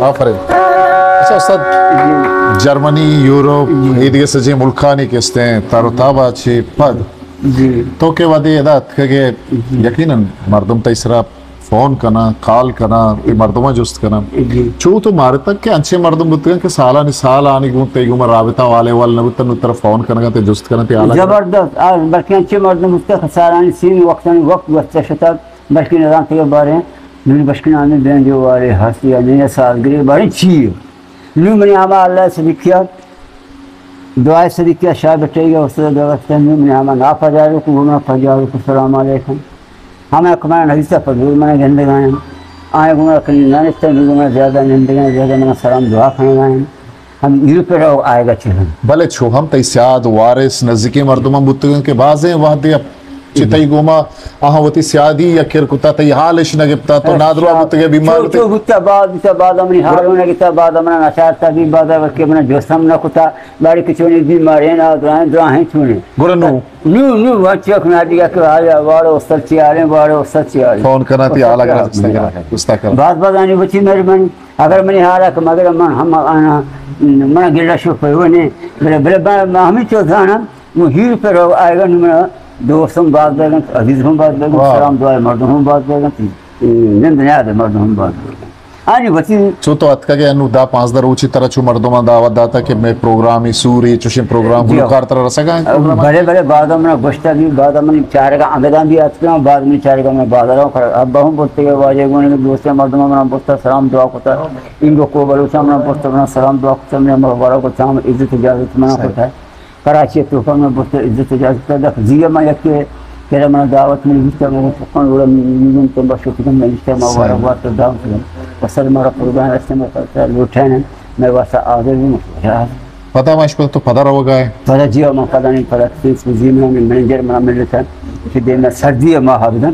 آفرین۔ اچھا استاد، جرمنی، یورپ، اے دگہ سجیں ملکانی کہ استیں تر و تابا چہ پد، جی۔ تو کہ وھدے ادا اتکگے، یقیناً مردم تئی سرا فون کناں، کال کناں، تئی مردماں جست کناں۔ جی۔ چو تو مارتگ کہ انچیں مردم بوتگاں کہ سالانی سال آنی گوں تئی گوما رابطہ والے وال نہ بوتن، نوں ترا فون کنگا، تئی جست کناں، تئی حالا کناں۔ زبردست۔ آ، بلکہ انچیں مردم بوتگاں کہ سالانی سین وقتانی وقت گوستہ شتگ، بلکہ نزانتگ باریں، نوں بشکن آنی بینجو والے ہستی یا نیا سالگرے باریں چی؟ نوں منی ہما اللہ صدیقیہ، دعائے صدیقیہ شاہ بٹیگا استاد دعوت کن، نوں منی ہما ناپجارو کو، گونا پجارو کو، سلام علیکم۔ ہمے کہ من نویسہ پہ دور من گندگاں۔ آئے گونا کہ ننشتہ، نوں گونا زیادہ نندگاں، زیادہ من سلام دعا کنگاں۔ ہم یورپ رو آئے گا چہ ہم۔ بلے چو ہم تئی سیاد وارث نزیکیں مردم ہم بوتگن کہ بازیں وہدے چہ تئی گوما آہاں وتی سیادی یک کر کتا، تئی حالش نہ گپتا، تو نادروا بوتگے، بیمار چو، بوتگے۔ چو بوتا، بعد بوتا، بعد منی حالو نہ گپتا، بعد منا نچارتا، بی بعد کہ منا جوست ہم نہ کتا، باری کہ چونی بیماریں، نادرائیں، دراہیں چونی۔ گڑا نو؟ نو، نو، وچک نہ دیگا کہ آیا واڑو استاد چی حالیں، واڑو استاد چی حالیں۔ فون کنا تئی حالا گرا، گستا کنا۔ باز باز آنی وتی مہربانی۔ اگر منی حالا کہ مگر من ہم آنا، منا گلہ شو پیونے، بلے، بلے، بلے، ہمیں چو زانم، نوں ہیر پر آئے گا، نوں منا دوست ہم باز بیگن، عزیز ہم باز بیگن، واہ۔ سلام دعائے مردم ہم باز بیگن، نند نیاد مردم ہم باز بیگن۔ آنی وتی۔ چو تو اتکگے انو دہ پانزدہ روچی ترا چو مردماں دعوت داتا کہ مئے پروگرامی سوری چوشیں پروگرام جی۔ گلوکار ترا رسگا انت پروگرام؟ بلے، بلے، بعد من گوشتا بھی، بعد من چارگا انگدان بھی اتکاں، بعد من چارگا میں بازاراں کر ابا ہم بوتے واجہ گونے دوست مردم منا بوتا سلام دعا کتا، انگو کو بلوچا منا بوتا منا سلام دعا کتا، میں مبارک کتا، عزت اجازت منا کتا۔ کراچی ء توکا من برت عزت اجازت ء دپ زی ء ما یکے کرا منا دعوت من بیت، من گفت کن وڑا من تو بس شکر من بیت، ما وارا وارت دعوت کن۔ پسر مارا پروگرام است، ما پسر لوٹائن، میں واسطہ حاضر ہوں۔ پدا ما اشکو تو پدا روگا ہے؟ پدا جی، ما پدا نہیں، پدا تیس زی من منیجر منا ملتا کہ دے میں سردی ء ما حبدن،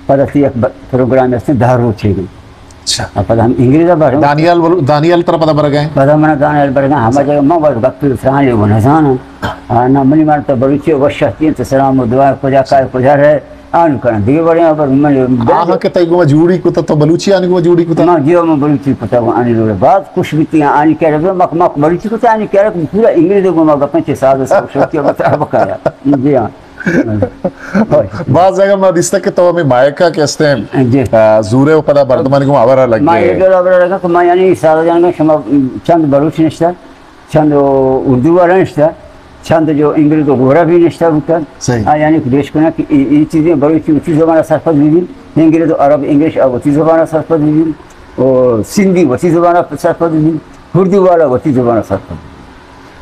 پدا تی یک ب-، پروگرام است، دہ روچے گی۔ اچھا۔ ء پدا ہم انگریز ء بارو۔ دانیال بلو-، دانیال ترا پدا برگ ء؟ پدا من دانیال برگ ء، ہما جگہ من وت گپ سرانی و نزاناں۔ آ، نہ منی مان تو بلوچی وش ہستی انت، سلام و دعا کجا کائے کجا رہے، آن کناں۔ دیگہ بڑے پر من آہاں کہ تئی گوما جوڑی کتا تو بلوچی آنی گوما جوڑی کتا؟ ما جیو من بلوچی کتا آنی لوڑے۔ بعد خوش بیتی آنی کہہ رہے مک مک بلوچی کتا آنی کہہ رہے پورا انگریز گوما گپن چے ساز و شوقی مطابق آیا۔ جی ہاں۔ باز جاگہ ما دیستا کہ تو ہمیں مائکا کہ استیں، جی۔ آ، زورے و پدا مردمانی گوں ہبرا لگے۔ ما یہ ڈول ہبرا لگا کہ ما یعنی سارا جان شما چند بلوچ نشتا، چند اردو والا نشتا، چند جو انگریز و گورا بھی نشتا بوتا۔ صحیح۔ آ، یعنی کہ دیش کنا کہ ای، ای چیزیں بلوچی وتی زبان سرپد بھی، انگریز و عرب انگلش آ وتی زبان سرپد بھی، و سندھی وتی زبان سرپد بھی، اردو والا وتی زبان سرپد بھی۔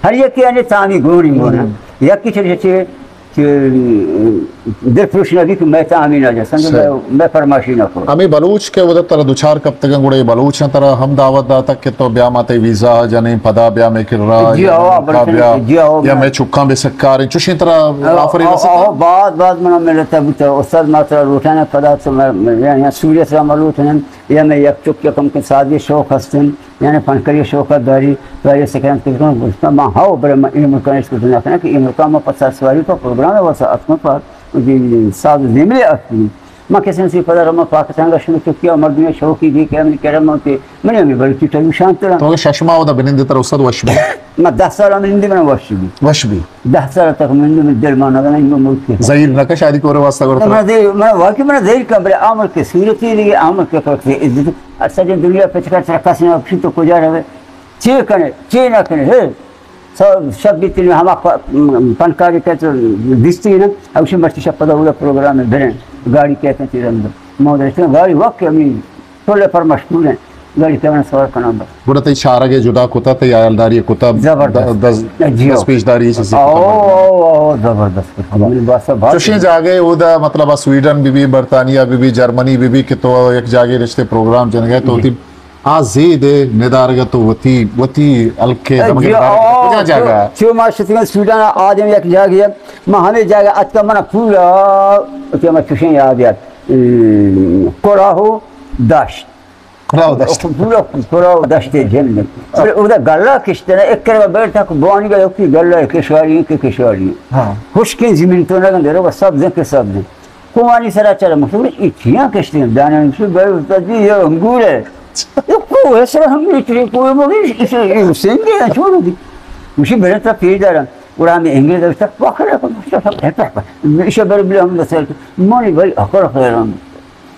ہر یکی یعنی تامی گونی مونا۔ ہم۔ یکی چھ، چھ، چہ دل پروش نہ بی کہ مئے تامی نہ جسن، جی۔ مئے، مئے فرمائشی نہ کو۔ ہمیں بلوچ کہ ادھر ترا دوچار کپتگن گڑے بلوچاں ترا ہم دعوت داتگ کہ تو بیا ما تئی ویزا جنیں پدا بیا مئے کرا، جی، یا ہو، ملکا بلکل، بیا، جی، ہو، یا مئے چکاں بہ سکاریں، چوشیں ترا آفر رسیت؟ آہو، بعد، بعد منا ملتا بوتا، استاد ما ترا لوٹانا پدا تو میں، میں، یا، یا سوریہ سرا ما لوٹانا، یا میں یک چک یکم کہ سازی شوق ہستن۔ یعنی فنکاری شوق داری، تو یہ سکران کتنا گوشتا ما ہاو، بلے ما این ملکان اس کو دنیا کنا کہ این ملکان ما پچاس سواری تو پروگرام ہے واسا اتکن پر ساز زمرے اتکن۔ ما کسی نسی پدا ما پاکستان کا شنو تو کیا مردم شوقی دی کہ ہمیں کرم کہ من ہمیں بلوچی تو شانتر۔ تو ششما ہوتا بنندے تر استاد وش بی؟ ما دس سال ہم نندے من وش بی۔ وش بی۔ دہ سال تک من، من دل مان نہ، من ملک کے۔ زہیر نہ کا شادی کورے واسطہ کرتا؟ من زہیر، من واقعی من زہیر کم، بلے عمل کے صورت ہی نہیں، عمل کے فرق سے عزت۔ سجن دنیا پچ کر سرکا سنا پھر تو کجا رہے؟ چے کنے، چے نہ کنے، ہے۔ سب، شب بیتی ہما پ-، پنکاری کے تو دیستی نا، اوشی مرچی شب پدا اولا پروگرام بریں، گاڑی کہتے تیرند۔ ما درشتن گاڑی وقت ہمیں ٹولے پر مشغول ہیں، گاڑی کمن سوار کناں بس۔ گڑا تئی چارگ ء جدا کتا، تئی عیالداری ء کتا، زبردست۔ د-، دز-، جی ہو۔ دست پیش داری چیزے کتا؟ او، او، او، زبردست کتا۔ منی باسا بات چوشیں جاگہ اودا، مطلب، آ سویڈن بی بی، برطانیہ بی بی، جرمنی بی بی کہ تو یک جاگہ رشتے پروگرام جنگ ہے، تو جی۔ وتی آ زید ء ندارگ ء تو وتی، وتی ہلک ء اے دمگ ء جی، ندارگ ء او، کجا جاگہ؟ چو، چو ما شتگاں سویڈن ء آدم یک جاگہ ء، ما ہمے جاگہ اتکا من پورا، کہ ما چوشیں یاد یاد۔ اے، کراہو دشت۔ کراہو دشت۔ پورا کراہو دشت جن۔ بلے اودا گلہ کشتنے، ایک کرا بیٹھا کہ بوانی گا یکی گلہ کشواری کہ کشواری۔ ہاں۔ خشکیں زمین تو نہ گندے، رو سبز کہ سبز۔ کوانی سرا چرا مشہور، ای چیاں کشتنے، دانے مشہور، بلے استاد جی، یہ انگور ہے۔ اچھا۔ اے کوہ ءِ سرا ہم میتریں کوہ ءَ مگی، اے سنگے ءَ چون دی۔ گوشی، برے ترا پیش داراں۔ گڑا ہمے انگریز ءَ گوشتہ، پکر کن، ایشی بر بلے ہم دسر۔ منی بھائی اکر خیران۔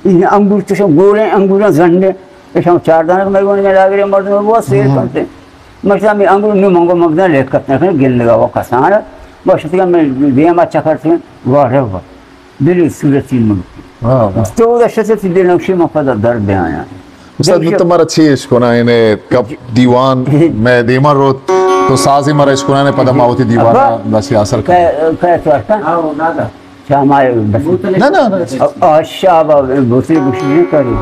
اے انگور چشم گولیں انگوراں زنڈیں۔ ایشاں چار دانگ مئے گون میں لاگرے مردم بہت سیر ہم۔ کنتے۔ مشتا ہمے انگور نو منگو مگدان لیکت نہ کن گندگا و کسان۔ بس اتکا میں دیما چکر تھے، واہ رے واہ۔ دلی صورتی من۔ واہ، واہ۔ تو دا شتے تی دل نقشی من پدا در بیایا۔ استاد، دل من تو مارا چی اشکنائینے؟ کب دیوان میں دیما روت، تو سازی مارا اشکنائینے، پدا ما وتی دیوانا ابا، داشی اثر کئے، کئے تو اشکن؟ ہاں، نادا۔ چا ما بس۔ نہ، نہ، نہ۔ آ، آ، شابا، بوتل گوشی نہ کری۔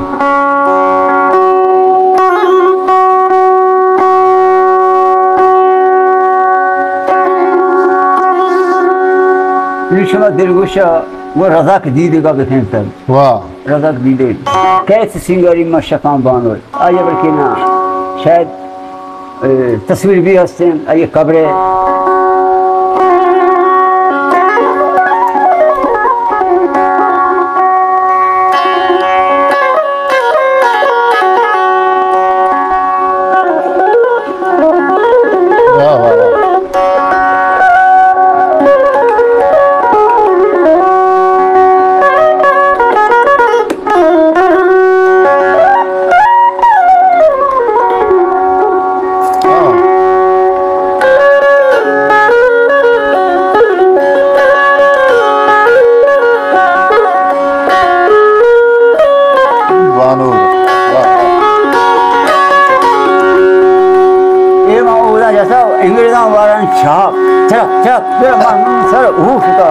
نی شما دلگوشا و رزاک دیدگا بکنتگ۔ واہ۔ رزاک دیدگ۔ کیت سینگاری ما شکان بانوئے۔ آیا بلکہ نا۔ شاید، اے، تصویر بھی ہستیں، آئی قبر ہے۔ واہ، واہ، واہ۔ بانور۔ واہ، واہ۔ اے ما اودا جیسا انگریزاں واران چھاپ، چھاپ، چھاپ، پھر ما سر اوف کا۔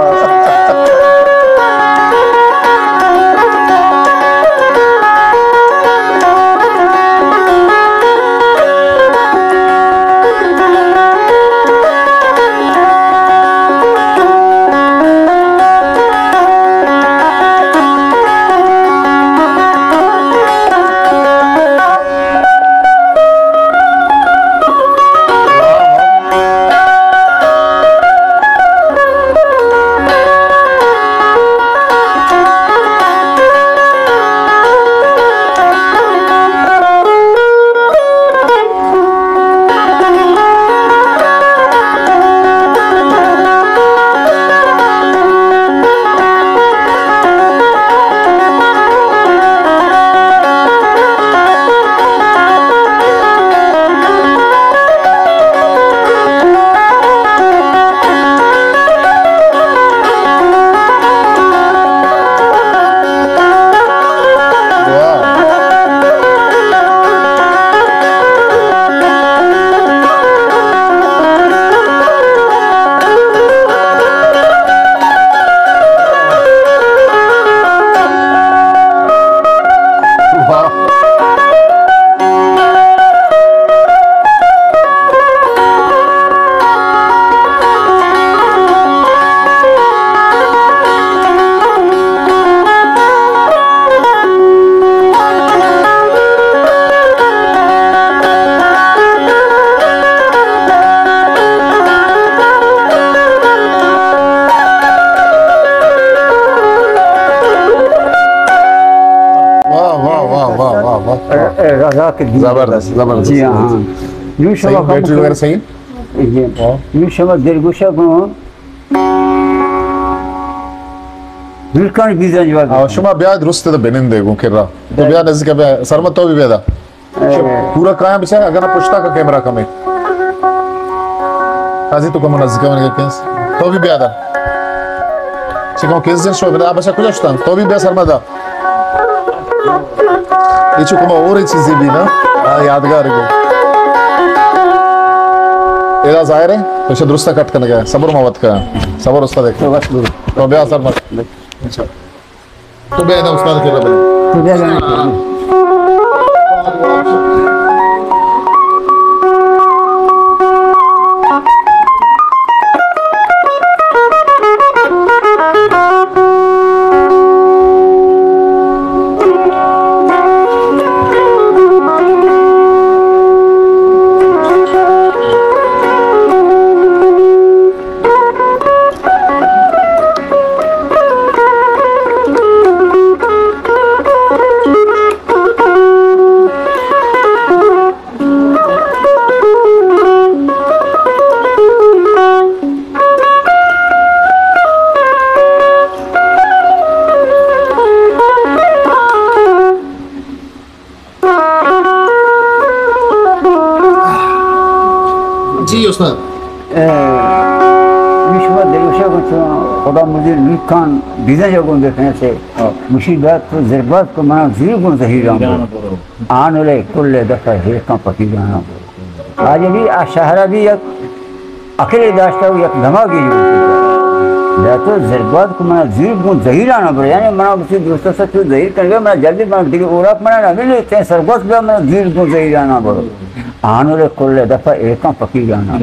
واہ، واہ، واہ، واہ، واہ، واہ۔ ر-، رضا کے دین زبردست، زبردست۔ جی ہاں۔ یوں صحیح، شباب بیٹری وغیرہ صحیح؟ جی۔ ہاں۔ یوں شما دلگوشا گوں دلکان بیزن جواب۔ آ، شما بیا درست تو بنندے گوں کرا۔ تو بیا نزدیک بیا، سرمد تو بھی بیا دا۔ اے۔ پورا کایا بچا، اگر نہ پشتا کا کیمرہ کمے۔ قاضی تو کم نزدیک من کے کیس۔ تو بھی بیا دا۔ چکو کیس جن شو بنا، بچا کجا شتا۔ تو بھی بیا سرمد دا۔ اے چو کما اور چیزے بھی نا، ہاں، یادگار ہے۔ ادا ظاہر ہے، تو درست کٹ کرنے کا، صبر ما وت کا، صبر استاد ہے۔ تو بس گرو۔ تو بیا سر مت۔ اچھا۔ تو بیا ادا استاد کے بابا۔ تو بیا جانا۔ جی استاد۔ اے، ہمیش ما دلوشہ گوں چون خدا مدیر نیکان بیزن یا گوں دیکھنے سے۔ ہاں۔ مشی داد تو زربات کو منا زیر گوں زہیران زہیران برو۔ برو۔ آن ولے کل دفعہ ہیرکاں پکیرانا برو۔ آج بھی آ شہرہ بھی یک عقل داشتہ و یک دماغی جوڑ کتا۔ یا تو زربات کو منا زیر گوں زہیرانا برو۔ یعنی منا بسی درست سے تو زہیر کنگے، منا جلدی منا دیگه اوراک منا نہ ملے، تیں سرگوت بیا منا زیر گوں زہیرانا برو۔ آنور کل دفعہ ایکاں فقیرانا۔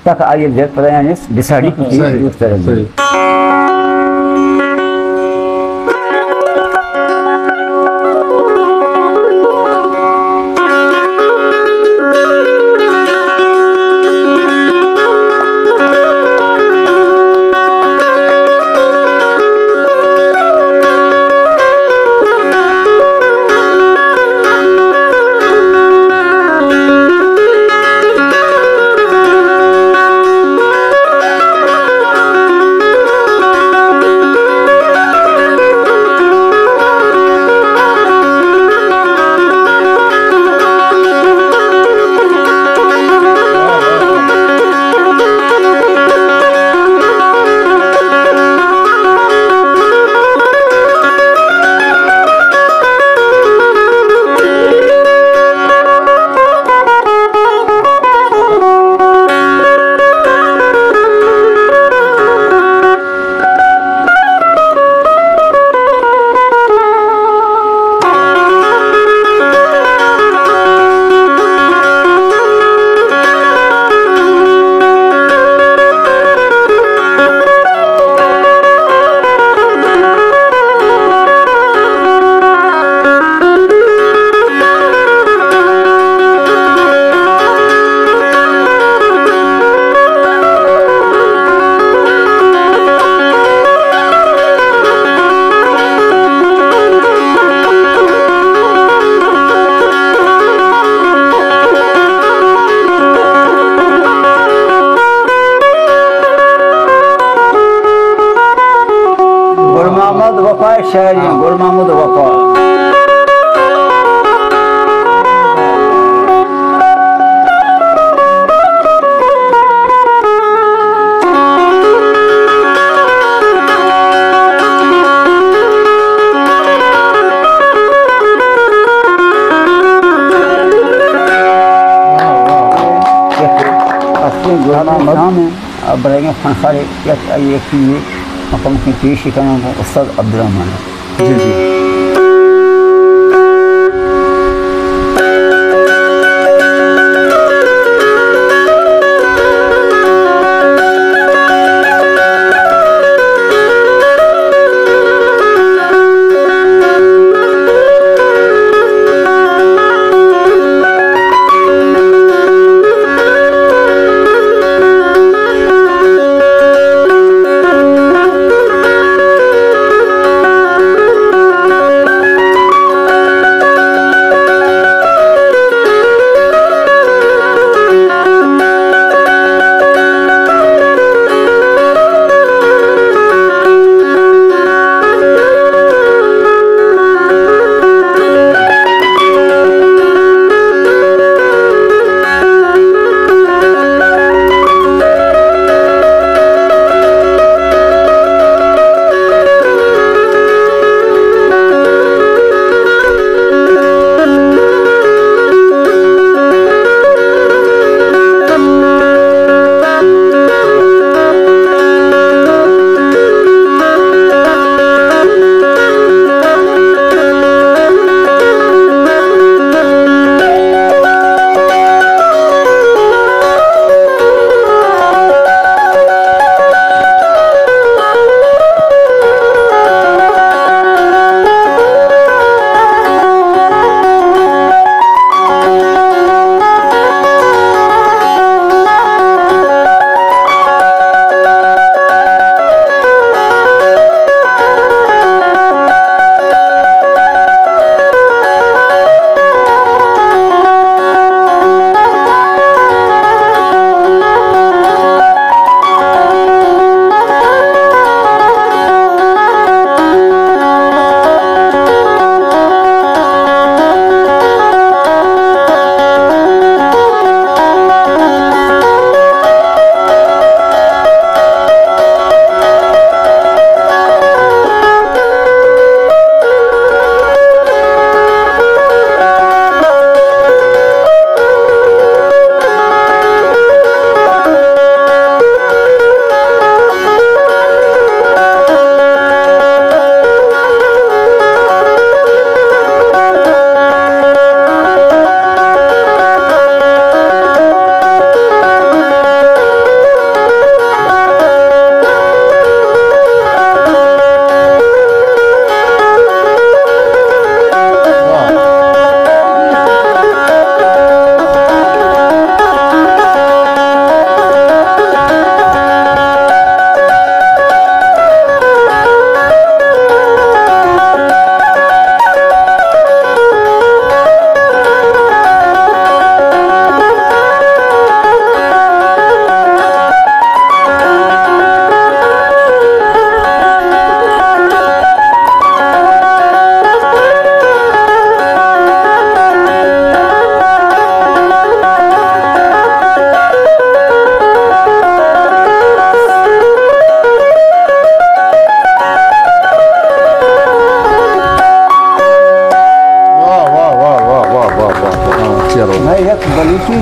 تک آئی دل پدا یعنی بساڑی کتی صحیح، دوست رہے۔ صحیح۔ گل محمد وفا شاعری، گل محمد وفا۔ اصلیں گل محمد نام ہے۔ اب بلے فنکار یک، یک چیزے مقام کی پیش کناں گوں استاد عبدالرحمن۔ جی، جی۔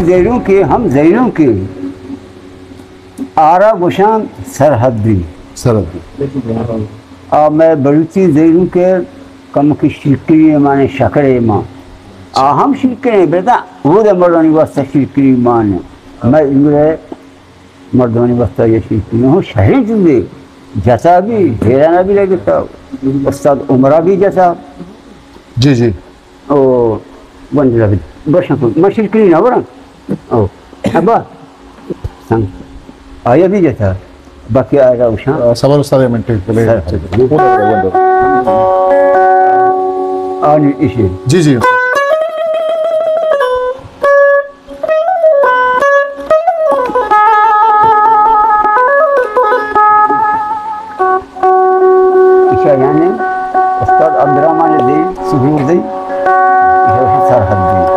زہیروں کے ہم زہیروں کے آرا گوشان سرحدی۔ سرحدی۔ آ مئے بلوچی زہیروں کے کمکی شیرکنی مانے شکرے مان۔ آ ہم شیرکنیں، بلے دا او دے مردانی واسطہ شیرکنی مان۔ مئے انگرے مردانی واسطہ یہ شیرکنی ہوں شہریں چیزے جتا بھی، حیرانہ بھی لگتا۔ استاد عمرہ بھی جتا۔ جی، جی۔ او، بند لگت۔ بس ہم، من شیرکنی نہ ورم۔ او، ابا، سنگ۔ آیا بھی جتا۔ باقی آیا اوشان۔ آ، سوال استاد منٹ، بلے۔ سر۔ آنی ایشی۔ جی، جی۔ ایشا یعنی استاد عبدالرحمن دی، سرور دی، ایشا سرحد دی۔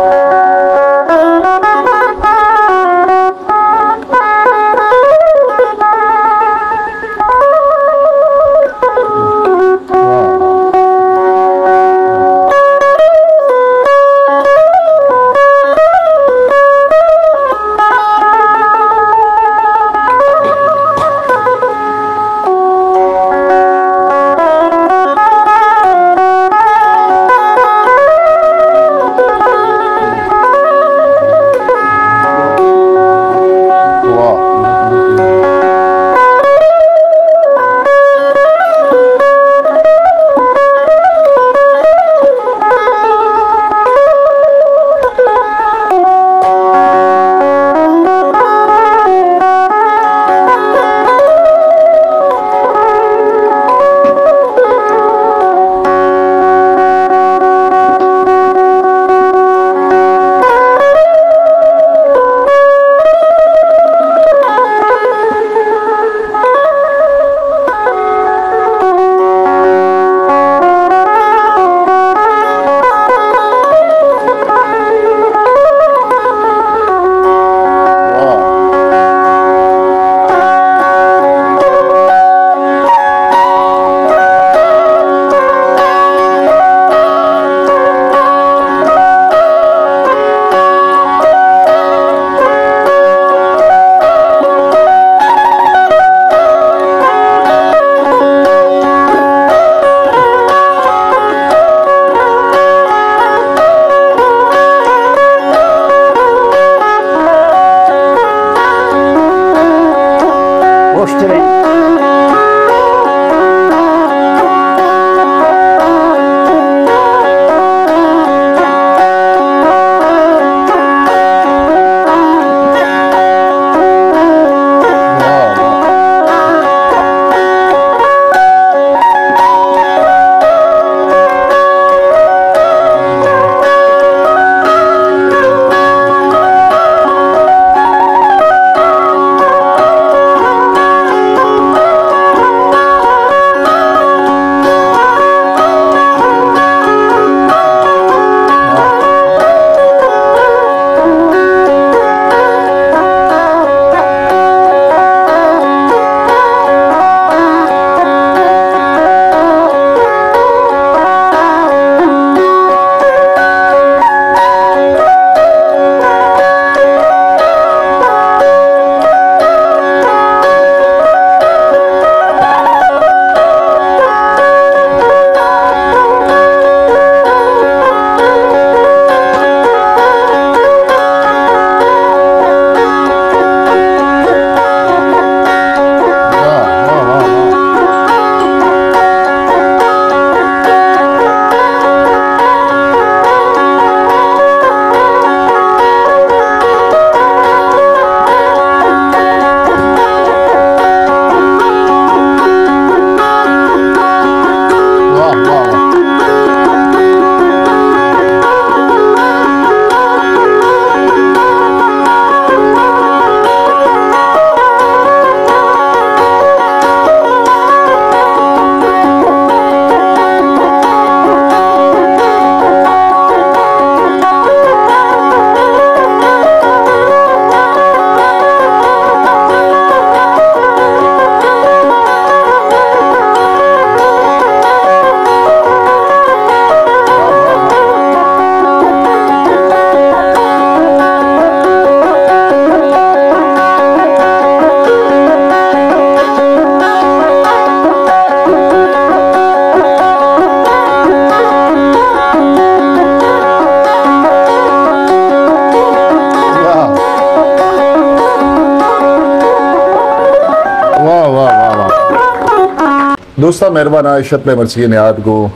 دوستاں، مہرباناں، اشت لے مرچی نیاد گوں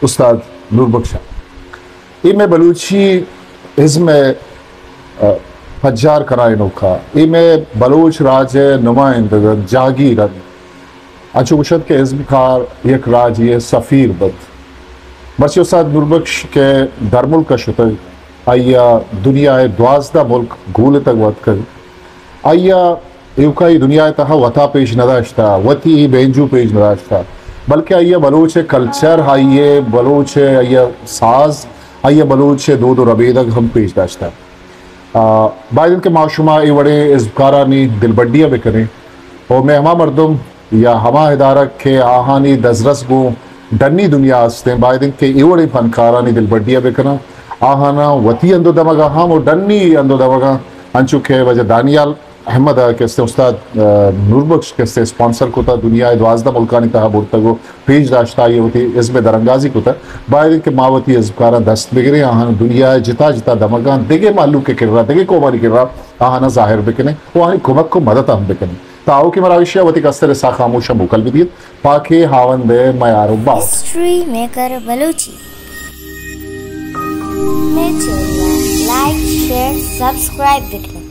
استاد نور بخش۔ اے مئے بلوچی ازم ءِ، آ، پجار کنائینوکا، اے مئے بلوچ راج ءِ نمائندگ انت، جاگیر انت۔ انچو گوشنت کہ ازمکار یک راجے ءِ سفیر بنت۔ مرچی استاد نور بخش کہ درملک ءَ شتگ، آئی ءَ دنیا ءِ دوازدہ ملک گولتگ و اتکگ۔ آئی ءَ ایوکا اے دنیا ءِ تہا وتا پیش نہ داشتہ، وتی اے بینجو پیش نہ داشتہ، بلکہ آئی ءَ بلوچ ءِ کلچر، آئی ءِ بلوچ ءِ، آئی ءِ ساز، آئی ءَ بلوچ ءِ دود و ربیدگ ہم پیش داشتہ۔ آ، باید انت کہ ما شما اے وڑیں ازمکارانی دلبڈی ءَ بکنیں و مئے ہما مردم یا ہما ادارگ کہ آہانی دزرس گوں ڈنی دنیا استیں، باید انت کہ اے وڑیں فنکارانی دلبڈی ءَ بکناں، آہاناں وتی ہند و دمگاں ہم و ڈنی ہند و دمگاں، انچو کہ واجہ دانیال احمد ءَ کہ استیں استاد، آ، نور بخش کہ استیں اسپانسر کتا، دنیا ءِ دوازدہ ملکانی تہا برتگ و پیش داشتہ، آئی ءَ وتی ازم ءِ درانگازی کتہ۔ باید انت کہ ما وتی ازمکاراں دست بگریں، آہاں دنیا ءِ جتا جتا دمگاں دگہ مہلوک ءِ کرا، دگہ قومانی کرا آہاناں ظاہر بکنیں و آہانی کمک و مدد ہم بکنیں۔ تا آؤکیں مراگشے ءَ وتی کستر ءِ ساہ خاموش ءَ موکل بدیت۔ پاکیں ہاوند ءِ میار و باور۔ History maker Balochi. مئے چینل ءَ لائک، شیئر، سبسکرائب بکنیں۔